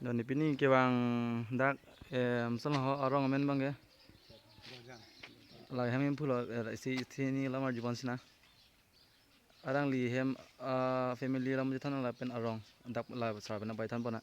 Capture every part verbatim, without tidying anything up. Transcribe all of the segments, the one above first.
Doni pini kevang dak, em, son ho arong amen abang ke. La hem imphu lo, eh, isi isi ni lamar juban sina. Arang li hem, ah, family lam chethan lapen arong dak la sar pen bai than pona.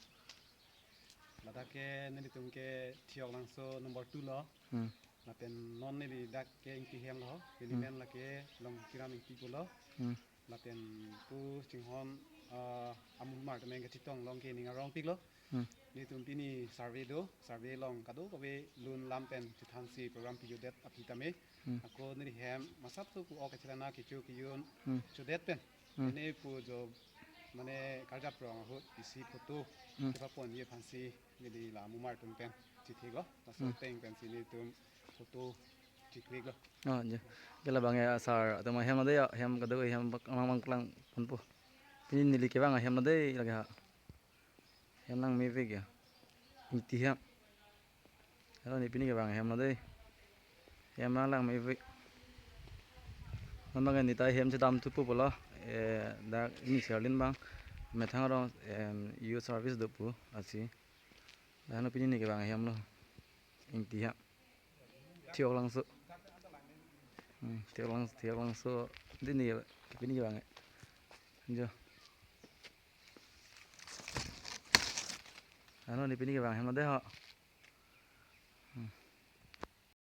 Ladak ke nelitum ke Thioklangso number two lo. Hmm. Lapen non neli dak ke Ingti hem lo. Neli Hmm. men lake Longkiram Ingti pulo. Hmm. Lapen pu chinghon, ah, amumar temen kachetong along ke ning arong piklo. Hmm. Nelitum pini survey do, survey along kadokave lun lam pen chethansi program pijudet aphi tame. Hmm. Ako neli hem masap tu pu ok kachelana kecho kejun Hmm. chodet pen. Hmm. Neli pu jo mane karjap rong ahut isi photo Hmm. kepaponji aphansi neli la amumar atum pen chetheklo. Laso Hmm. ateng pensi nelitum photo chekliklo. Oh, je. Ke labang ya sar atum ahem lo dei ya, hem kadokave hem bak-, amang bang plang ponpo. Pini neli kevang ahem lo dei lake ha. Hem langmepik ya. Ingti hem. Helo, ne pini kevang ahem lo dei. Hem lang langmepik. Mama kan neta hem chedam thupo pulo. Eh, dak ini Sherlin abang. Methang arong, em, youth service do pu lasi. Dak heno pini ne kevang ahem lo. Ingti hem. Thioklangso. Hmm, Thioklangso, Thioklangso. Dini ya, pini kevang ya. Jo. Ano ne pini kevang ahem lo dei ho.